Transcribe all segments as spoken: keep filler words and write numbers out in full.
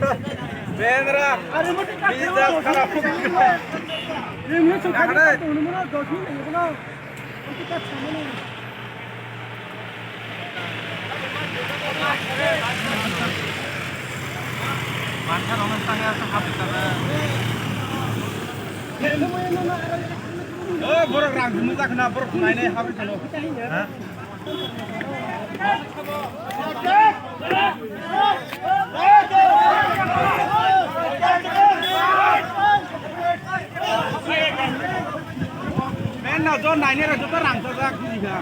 Bendra, bisa kharap. Oh, borok rang simi jak na, borok nainai habri tolo. Ha? Men na jo nainai ra joto rang sajak, buji kha.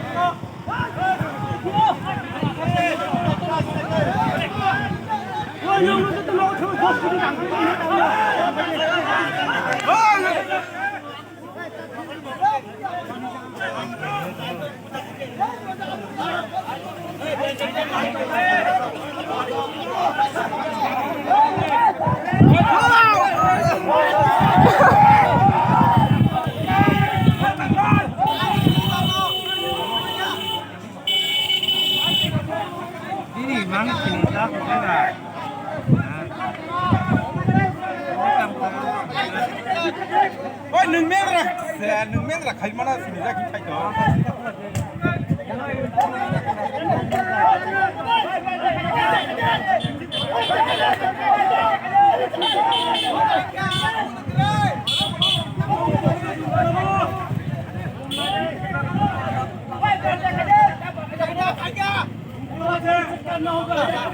Oi, nwng mengra, se, nwng mengra khai mana sini jaki khai to.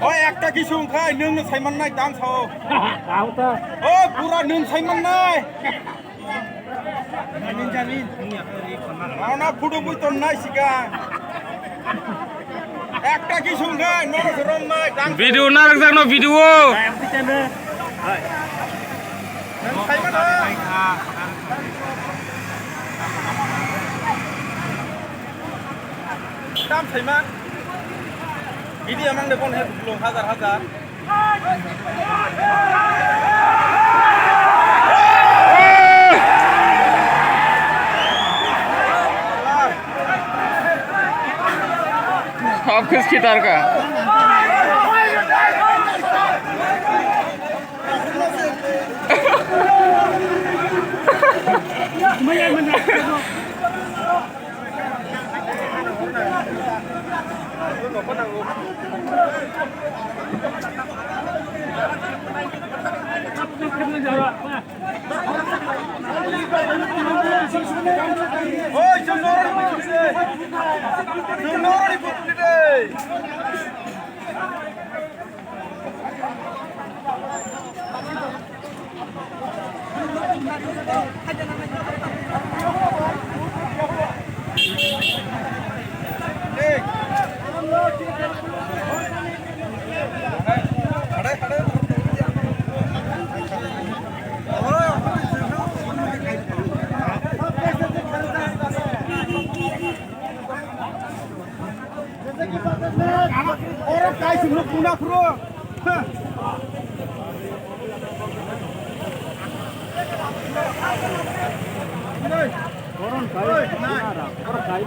Oi, ekta kisu wngkha, nwng no saiman nai, tang sao. Tang ta. O, pura nwng saiman nai. Jamin, jamin. Ana photo bui ton nai sika. Ekta kisu wngkha, nwng no saiman nai, tang sao. Video narakjak no video. Nwng saiman nai. Tam saiman. Video mang de bon he buklo hajar hajar. Hap khis khitar ka. Oi, chwng norokni phutu de. Chwng norokni phutu de. Oro kaisingno puna phuru. Koron kai, oro kai,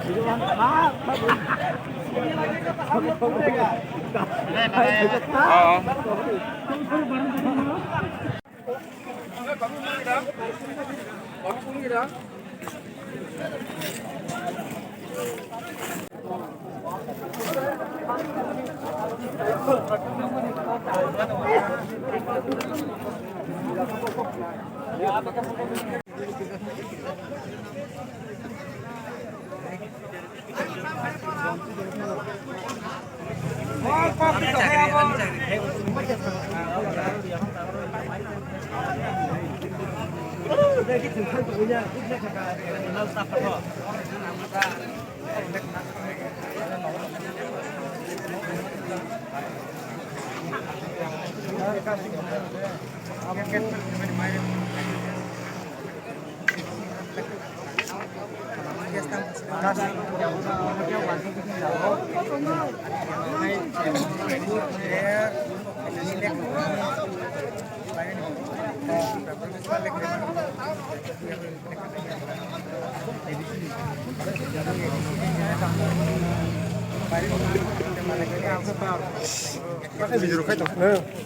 Video khai tong.